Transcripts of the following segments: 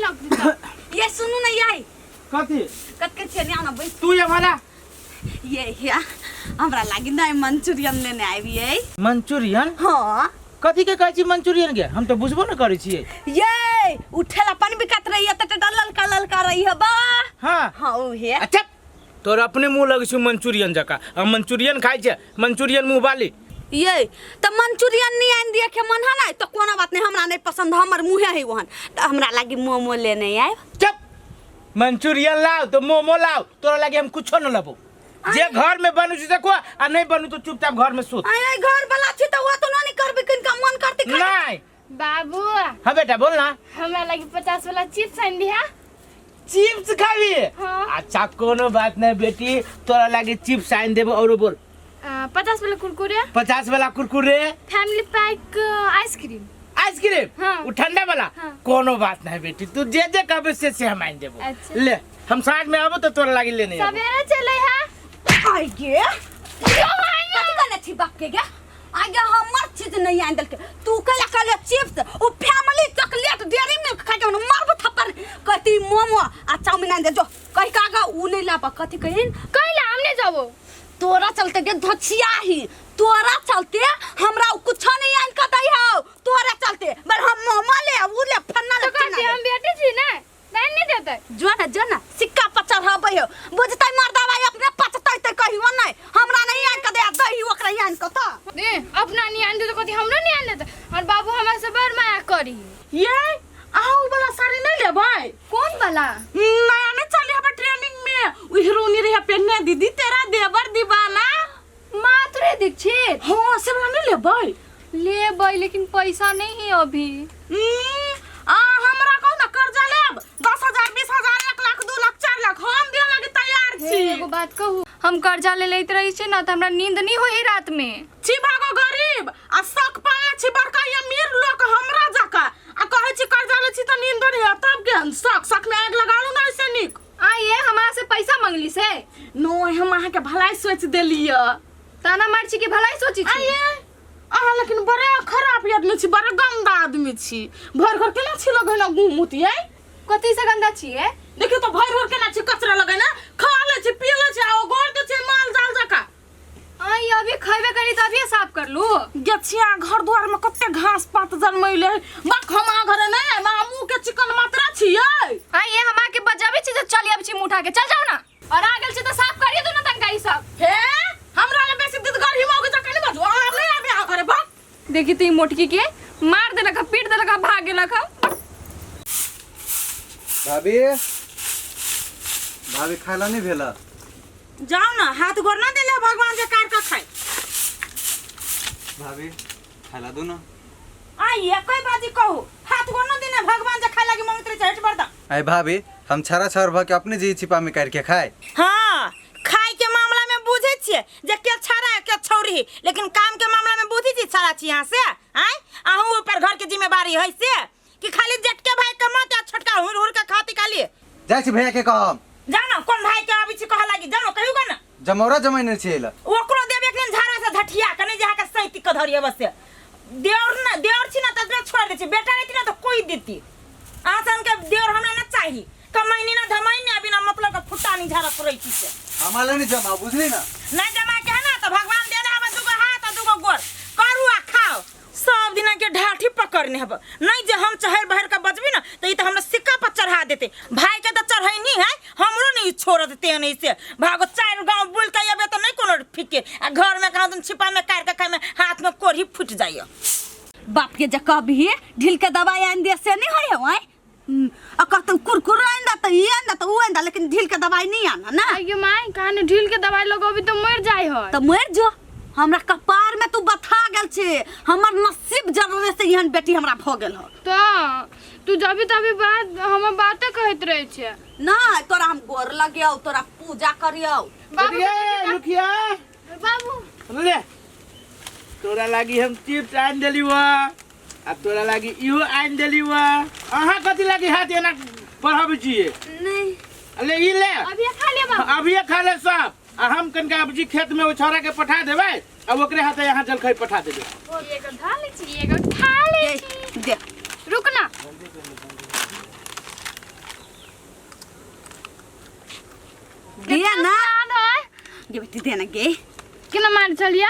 लग ये सुनू ना याई कथी कत के छियै ने आउ ना बैस तू ये वाला ये हिया हमरा लागी नहीं मंचूरियन लेने आबियै मंचूरियन हाँ कथी के कहै छी मंचूरियन के हम तऽ बुझबो ने करै छियै ये उठेला पानी बिकात रही है तटे ललका ललका रही है बा हाँ हाँ उ हे अच्छा तोर अपने मुंह लगै छौ मंचूरियन जकाँ हम मंचूरियन खाइ छै मंचूरियन मुंह वाली ये तो मंचूरियन नहीं आन दिए के मन है ना तो कोनो बात नहीं हमरा नहीं पसंद हमर मुँहे है वहन तो हमरा लागी मोमो लेने आए चुप मंचूरियन लाओ तो मोमो लाओ तोरा लागी हम कुछो न लेबो जे घर में बनू छै देखो आ नहीं बनू तो चुपचाप घर में सुत आय आय घर वाला छी तो वो तो नहीं करबे किनका मन करते खाए नहीं बाबू हाँ बेटा बोल ना हमरा लगी 50 वाला चिप्स आनि दिहा चिप्स खाबी हाँ। अच्छा कोनो बात नहीं बेटी तोरा लागी चिप्स आनि देबो औरो बोल 50 वाला कुरकुरे 50 वाला Kurkure family pack ice cream ice cream हाँ। वो ठंडा वाला हाँ। कोनो बात नहीं बेटी तू जे जे कहबे से से हम आनि देबो अच्छा। ले हम साँझ में आबो तो तोरा लागी लेने आबो सवेरे चले हा आय गे कथी कहने छी बाप के गे आगे हमर चीज नहीं आन देलके तू कहला कहले चिप्स ओ फैमिली चॉकलेट डेयरी मिल्क खा के मारबो थप्पड़ कहती मोमो आ चाउमीन आन दे जो कहि का गा उ नहीं लाबा कथी कहिन कहिला हम नहीं जाबो तोरा चलते गे धछिया ही तोरा चलते हमरा उ कुछो नहीं आन के दै हौ तोरा चलते पर हम मोमो ले उ ले फन्ना ले तो कहती चिन्ना ले। हम बेटी छी ना नहीं नहीं देते जो ना जो ना सिक्का पर चढ़ाबै हो बुझतै मर्दावा अपने पचतै त कहियो नहीं हमरा नहीं आन के दे दही ओकरा आन के त दे अपना नहीं आन दे तो कहती हमरो नहीं आन देते और बाबू हमरा से बड़ माया करी ये अहाँ उ वाला साड़ी नहीं लेबै कौन वाला नया नहीं चली हबे ट्रेनिंग में उ हीरोइनी रहे पेन्ने दीदी तेरा देवर दीवाना माथुरे दीक्षित हाँ से वाला नहीं लेबै लेबै लेकिन पैसा नहीं है अभी आ हमरा कहू ना कर्जा लेब 10,000 20,000 1 लाख 2 लाख 4 लाख हम दिए लागी तैयार हे, छी एगो बात कहू हम कर्जा ले लेते रही छी ना तो हमरा नींद नहीं होई रात में छी भागो गरीब आ शक पाले छी बड़का अमीर लोक हमरा जका आ कहै छी कर्जा ले छी त नींद नहीं होत तब केहन शक शक में आगि लगा लू ना ऐसे नीक आ ये हमरा से पैसा मंगली से नो हम अहाँके भलाई सोच देलियै ताना मार छी कि भलाई सोची छी आइए अहाँ लेकिन बड़े खराब आदमी छी बड़े गंदा आदमी छी भरि घर केना छी लगैना गु मुत यै कथी से गंदा छियै देखियौ तऽ भरि घर केना छी कचरा लगैना खा लै छी पी लै छी आ ओ गोर दै छी माल जाल जकाँ आई अभी खैबे करी तऽ अभी साफ कर लू गेछिया घर द्वार में कते घास पात जनमैले बक हम अहाँ घरे नहीं आएब अहाँ मुँह के चिकन मात्रा छियै आई ये हम आके बजाबे छी तऽ चली आबै छी मुँह उठा के चल जाओ ना और आ गेल छी तऽ साफ करिए दू ना तनका ई सब हे हमरा ले बेसी दिदगर हिमाउ के जकाँ नहीं बाजू अहाँ नहीं आबे अहाँ घरे बक देखी तो ई मोटकी के मार देलक ह, पीट देलक ह, भाग गेलक ह। भाभी भाभी खाय ला नहीं भेला जाओ ना हाथ गोर ना देले भगवान जे काट के खाए भाभी खाय ला दू ना आइए कोई बाजी कहू हाथ गोर ना देने भगवान जे खाए लागी मंगत रहे हट बरदा अरे भाभी हम छारा छार भ के अपने जी छिपा में काट के खाए हाँ खाए के मामला में बुझे छिए जे के छाड़ा है के छौरी लेकिन काम के मामला में बुझी छी छाड़ा छी यहाँ से आय अहूँ ऊपर घर के जिम्मेवारी है से कि खाली जेटके भाई कमाते आ छोटका हुर हुर के खाती खाली जाइ छी भैया के कहम जानो कोन भाई के आबी छी कह लागी जानो कहियो ना जमौरा जमैने छी एला ओकरो देब एक दिन झाड़ा से झटिया के नहीं जहाँ के सैती के धरिए बस देवर ना देवर छी ना त छोड़ दै छी बेटा रहती ना तो कोई देती आसन के देवर हमरा ना चाही कमैनी ना धमैनी आ बिना मतलब के फुट्टा नहीं झाड़ा पड़ै छी से हमारा नहीं जमा बुझली ना नहीं जमा के है ना तो भगवान देने हमें दूगो हाथ आ दूगो गोर करू आ खाओ सब दिना के ढाठी पकड़ने हब नहीं जे हम चहर बहर के बजबी ना तो ई तो हमरा सिक्का पर चढ़ा देते भाई के तो चढ़ैनी है हमरो नहीं छोड़ देते नहीं से भागो चार गांव बोल के अबे तो नहीं कोनो फिके आ घर में कहाँ तुम छिपा में काट के खाए में हाथ में कोढ़ी फूट जाइए बाप के जे कहबही ढील के दवाई आनि दे से नहीं होय हौ आँय आ कहतौ कुरकुर आनि दे तऽ ई आनि दे तऽ उ आनि दे लेकिन ढील के दवाई नहीं आना ना आइयो माय कहानी ढील के दवाई लगोबी तो मर जाय है तऽ मरि जो हमरा कपार में तू बथा गेल छे हमर नसीब जरूरे से एहन बेटी हमरा भऽ गेल हौ तो तू जब तभी बात हमर बाते कहैत रहे छे नहि तोरा हम गोर लगियौ तोरा पूजा करियौ बाबू ये लुखिया बाबू ले तोरा लागी हम चिप्स आनि देली वा आ तोरा लागी इहो आनि देली वा अहाँ कथी लागी हाथ एना पढ़ाबै छियै नहीं ले ई ले अभी खा ले बाबू अभिये खा ले सब आ हम कनिका अबजी खेत में ओ छौड़ा के पठा देबै आ ओकरे हाथे यहाँ जलखै पठा देबै एगो खा ले छी एगो खा ले दे रुक ना गे बेटी देना गे। केना मार छलिया?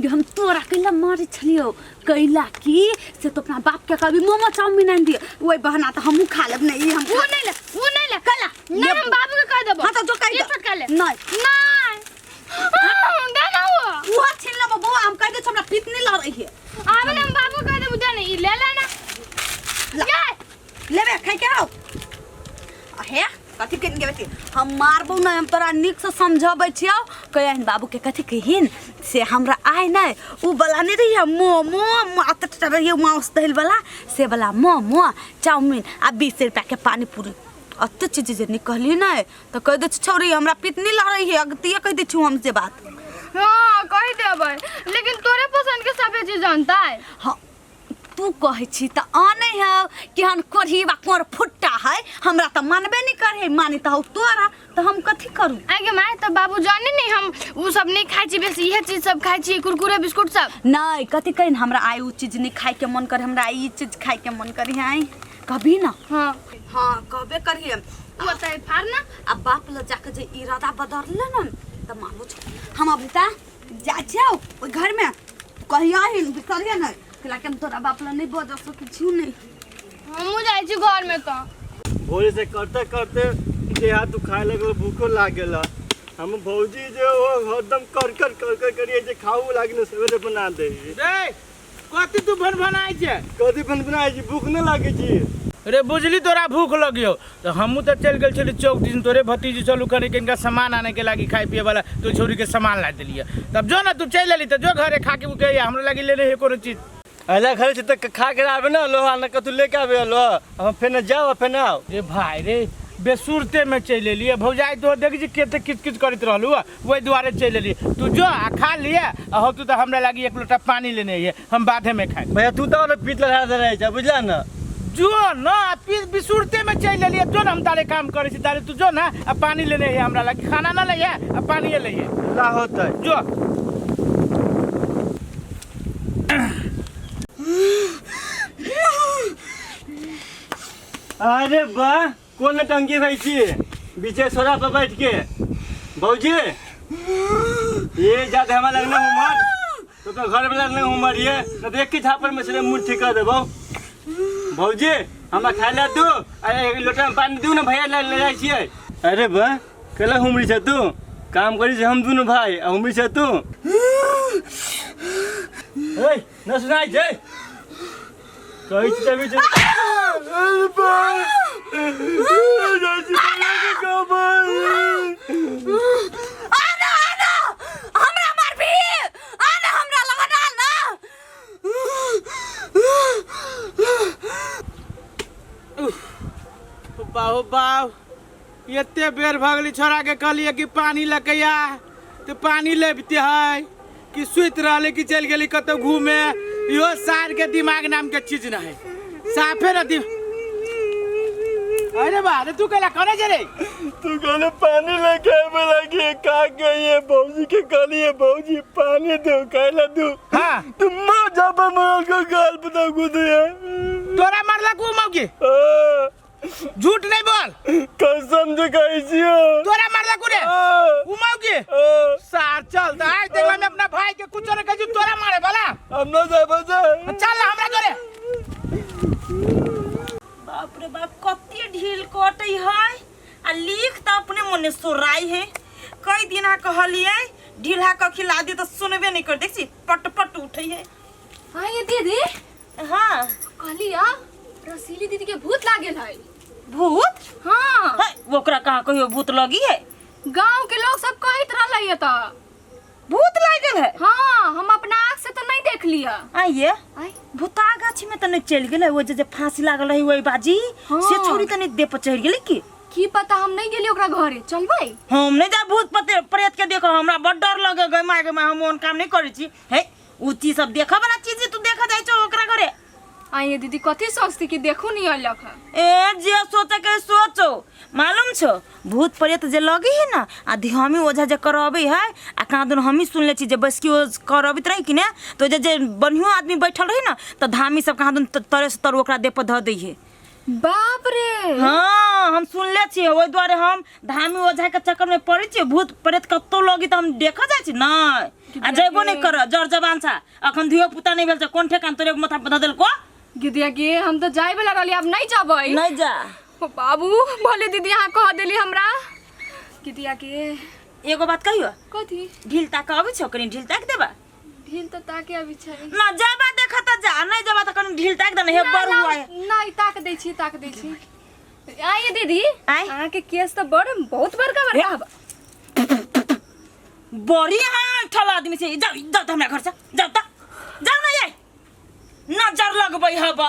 गे हम तोरा कैला मारे छलियो, कैला की से तो अपना बाप के कभी मोमो चाउमीन आनि दियो, ओहि बहाना तऽ हमहूँ खा लेब। नहीं हम ऊ नहीं ले, ऊ नहीं ले। कैला? नहीं, हम बाबू के कह देबो। हाँ तो जो कह ये दो। छोटका ले। नहीं। नहीं। दे ना वो। उहो छीन लेबो बौआ, हम कह दै छी हमरा पीत नहीं लड़ै है। आबे ना हम बाबू के कह देबो, दे ना ई ले ले ना। ला। ये। लेबे खाइ के आओ। हे कथी कहिन गे बेटी, हम मारबौ नहि, हम तोरा नीकसँ समझबै छियौ। कहियन बाबूके कथी कहिन से हमरा आइ नहि उ वाला नहि रहिए मोमो अतटा रहिए माउस दहिल वाला, से वाला मोमो चाउमीन आ 20 रुपया के पानी पूरी, अते चीज जे निकलली नहि तऽ कहि दै छी छौरी हमरा पितनी लड़ै है, अगतिये कहि दै छी हम से बात। हाँ कहि देबै, लेकिन तोरे पसंद के सबे चीज जानता है। हाँ तू कहै छी तऽ आनै है कि हन कोढ़ी बा कोर फुट्टा है, हमरा तऽ मानबे नहि करे, मानी तऽ हौ तोरा, तऽ हम कथी करू? आगे माय तऽ बाबू जाने नहीं हम उ सब नहीं खाइ छी, बेसी इहे चीज सब खाइ छी, कुरकुरे बिस्कुट सब। नहीं कथी कहिन हमरा आइ उ चीज नहीं खाइ के मन करे, हमरा ई चीज खाइ के मन करे है, कभी ना। हाँ हाँ कहबे करिए। उ तऽ फाड़ ना। आ बाप ल जाके जे इरादा बदलले न तऽ मानबो छौ। हम अभी ता जा छियौ ओहि घर में, कहिया ही बिसरिए नहीं कैला हम तोरा बाप ल नहीं बज सकै छी नहीं। हमहूँ जाइ छी घर में तऽ। भोरे से करते करते देह हाथ दुखाए लगल, भूखो लाग गेल। हम भौजी जे ओ हरदम कर कर कर कर करिए जे खाऊ लागी न सवेरे बना दे। रे कथी तू भन भनाइ छै? कथी भन भनाइ छै, भूख न लागे छी। रे बुझली तोरा भूख लगियो तो हमहूँ तो चलि गेल छली चौक दिन, तोरे भतीजी चलू कनी कनिका सामान आने के लागी खाए पिए वाला, तू छोरी के सामान ला देलिए। तब जो ना तू चलि एली तो जो घरे खा के उके हमरा लागी लेने है कोनो चीज। अला घर से तक खा के आबे ना लोहा ना कतू लेके आबे लोहा, हम फेर न जाओ फेर न आओ। रे भाई रे बेसुरते में चलि एलिए भौजाई, तो देख छी कते किच किच करैत रहलू, ओहि दुआरे चलि एलिए। तू जो आ खा लिए आ हो तू तो हमरा लागी एक लोटा पानी लेने अइहे, हम बाधे में खाए। भैया तू तो पीत लगा दे रहे छा, बुझला ना? जो ना पीत बिसुरते में चलि एलिए, जो ना हम तारे काम करै छी तारे, तू जो ना आ पानी लेने अइहे हमरा लागी, खाना ना लइहे आ पानी लइहे। ला होतै जो। अरे वाह कोन टंकी भाई छी बीचे सोरा पर बैठ के। भौजी ये ज्यादा हमारा लगना उमर तो तो घर में लगना उमर, ये तो देख के झापर में से मुंह ठीक कर देबो। भौजी हमरा खाय ला दू, अरे एक लोटा में पानी दू ना भैया ले ले जाय छियै। अरे वाह केला हुमरी छ तू, काम करी छै हम दुनू भाई आ हुमरी छ तू। ए न सुनाइ छै कहै छी तभी छै। अरे बा जाइ छी भैया के कहबै। आना आना हमरा मारबी, आना हमरा लगन आना। बाहु बाहु एते बेर भऽ गेलै छोड़ा के कहलिए कि पानी लके आ तो पानी लेबते है कि सुति रहले कि चलि गेली कतौ घूमे। इहो सार के दिमाग नाम के चीज न है, साफे न दिम। अरे बा रे तू कैला करे जे रे? तू कहले पानी लेके आबे लागी का गई है भौजी के कहलिए भौजी पानी दो कैला दू। हाँ। तू मर जा पर मरल को गाल बता गुद है। तोरा मारला को मौगी? हाँ। झूठ नहीं बोल। कसम से कहै छियो। तोरा मारला को रे? हाँ। उ मौगी? हाँ। सार चल त आज देखला में अपना भाई के कुछ न कहै छी तोरा मारे वाला। हम न जाबे से। चल ना हमरा जोरे। बाप रे बाप कते ढील कटै है आ लिख त अपने मने सोराई है। कई दिन आ कहलिए ढीला क खिला दी त सुनबे नहीं कर, देखी पट पट उठै है। हाँ ये दीदी। हाँ। कहलिया रसीली दीदी के भूत लागल है। भूत? हाँ। है, ओकरा कहाँ कहियो भूत लगी है? गांव के लोग सब कहत रहलै है त भूत लागल है। हाँ हम अपना आँख से तो नहीं देख लिया। आइए आइ। भूता गाछी में तो नहीं चल गेलै, वो जे फांसी लागल रही वही बाजी। हाँ। से छोरी तो नहीं देह पर चढ़ गेलै की? की पता हम नहीं गेली ओकरा घरे, चलबै? हम नहीं जा भूत प्रेत के देखो, हमरा बड़ डर लगे गई माय गे माय, हम ओहन काम नहीं करै छी। हे उ चीज सब देखऽ वाला चीज तू देखऽ जाइ छौ ओकरा घरे। आइए दीदी कथी सोचती कि देखू नहीं अलग है। ए जे सोचे के सोचो, मालूम छो भूत प्रेत जे लगी है ना आ धियामी ओझा जे करबै है आ कहाँ दुन हमही सुनले छी जे बैसकी ओ करबैत रही कि ने तो जे जे बढ़ियो आदमी बैठल रही ना तो धामी सब कहाँ दुन तरे से तर ओकरा देह पर धऽ दै है। बाप रे। हाँ हम सुनले छियै, ओहि दुआरे हम धामी ओझा के चक्कर में पड़ै छियै। भूत प्रेत कतौ लगी तऽ हम देखऽ जाइ छी नहि, आ जयबो नहि करऽ। जर जवान छा, अखन धियो पुता नहि भेल छै, कोन ठेकान तोरे माथा पर धऽ देलको। गिदिया गे, हम तऽ जाय वाला रहली, आब नहीं जबै। नहि जा। ओ बाबू, भले दीदी अहाँ कह देली हमरा। गिदिया गे, एगो बात कहियो? कथी? ढील ताक अबै छौ? कनि ढील ताक देबा? ढील तऽ ताके अबै छै। ना जाबा देख तऽ जा, नहीं जाबा तऽ कनि ढील ताक दे ने, हे बड़ हुआ है। नहीं, ताक दै छी, ताक दै छी। आइए दीदी। आइ। अहाँके केस तऽ बड़ बहुत बड़का बड़का हबा। बड़ी यहाँ ठल आदमी छै। जाउ जाउ तऽ हमरा घर से जाउ तऽ, जाउ ना, ये नजर लगबै हब।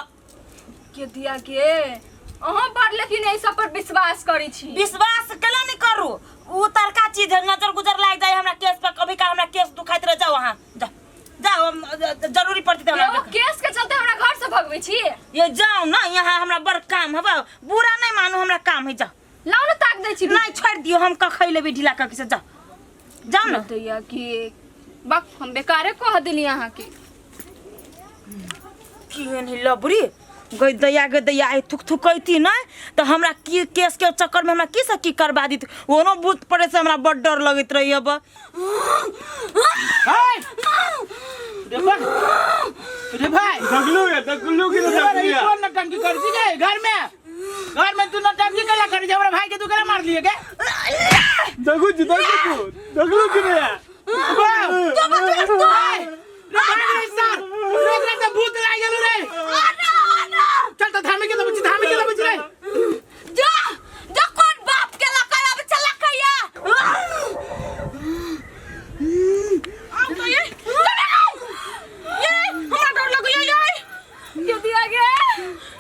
के दिया के अहाँ बड़, लेकिन एहि सब पर विश्वास करै छी। विश्वास केला नहीं करू, उ तरका चीज है, नजर गुजर लाग जाए हमरा केस पर। कभी का हमरा केस दुखाइत रह। जाओ अहाँ, जाओ जाओ, हम, जरूरी पड़ती तऽ हमरा एगो केस के चलते हमरा घर से भगबै छी? ये जाओ ना, यहाँ हमरा बड़ काम हब, बुरा नहीं मानू, हमरा काम है, जाओ। लाउ ने, ताक दै छी। नहीं, छोड़ दियो, हम कखै लेबै ढीला कऽ से, जाओ जाओ ना। दैया कि बक, हम बेकारे कह देली अहाँके। केहन है लबरी गई दैया, गे दैया, आइ थुक थुकैती नहि तऽ हमरा की केस के चक्कर में हमरा की से की करबा दित। ओनो भूत पड़े से हमरा बड़ डर लगैत रही अब। हाय रे भाई, रे भाई। दगलू है, दगलू की अरे, दगलू ई है। कोन नौटंकी कर छी गे घर में? घर में तू नौटंकी केला कर छी? हमरा भाई के तू केला मार लिए गे? दगू जी, दगू तू दगलू की रे? रे भाई, रे सर रे, एकरा तऽ भूत लागि गेलौ रे। चल तऽ धामी के दबे छी, धामी के दबे छी रे। जा जा, कोन बाप के लका अब चला कहिया? ये हमरा डर लगैया ये। ये दिया गे,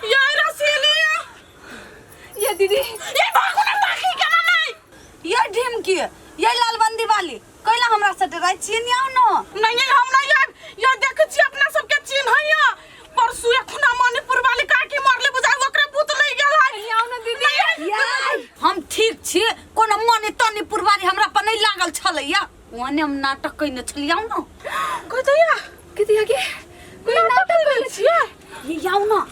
ये रसीली। ये दीदी। ये भागो ना, बाकी के ना नहीं। ये ढिमकी, ये लालबंदी वाली, कैला हमरा से डराइ छियै? नहीं आउ न। नहीं, हम नहीं आब। ये देख छी, अपना सबके चिन्ह है। परसू एखना मणिपुर वाली काकी मरले, बुझाइ ओकरे भूत लग गेल है। कहीं आउ ना दीदी। यार, हम ठीक छी, कोनो मने तनी पुरवारी हमरा पर नहीं लागल छलैया, ओने हम नाटक कइने छलियै। आउ न। कह दैया। के दिया गे, कोई नाटक करै छियै? ये आउ न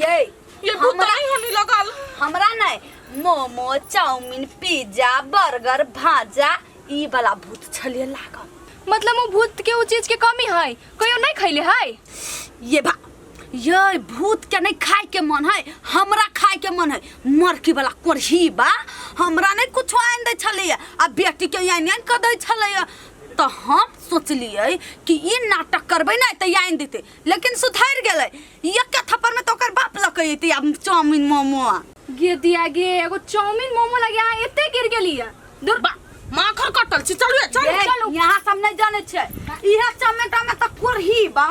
ये। ये भूत हमरा- नहीं होने लगल। हमरा नहीं मोमो, चाउमीन, पिज्जा, बर्गर, भाजा ई वाला भूत छलियै लागल। मतलब वो भूत के उ चीज के कमी है, कहियो नहीं खैले है? ये भा, ये भूत के नहीं खाए के मन है, हमरा खाए के मन है मरकी वाला कोरही बा। हमरा नहीं कुछ आनि दै छलैया आ बेटी के आनि आनि कऽ दै छलैया, तऽ हम सोचलियै कि ई नाटक करबै ने तऽ आनि देतै, लेकिन सुधरि गेलै। एके थप्पड़ में तऽ ओकर बाप लऽ के अयतै आब चाउमीन मोमो। गे दिया गे, एगो चाउमीन मोमो लगे अहाँ एते गिर गेलियै? दूर। माखर कटल छी, चलू चलू। ये, चलू। यहाँ सब नहीं जाने छै, इहे चमेटा में तऽ कोरही बा,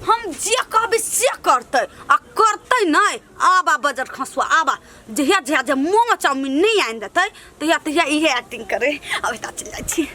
हम जे कहबै से करतै आ करतै नहि। आबा बजर खसुआ, आबा। जहिया जहिया जे मोमो चाउमीन नहि आनि देतै तहिया तहिया इहे एक्टिंग करे। अब एतऽ चलि जाइ छी।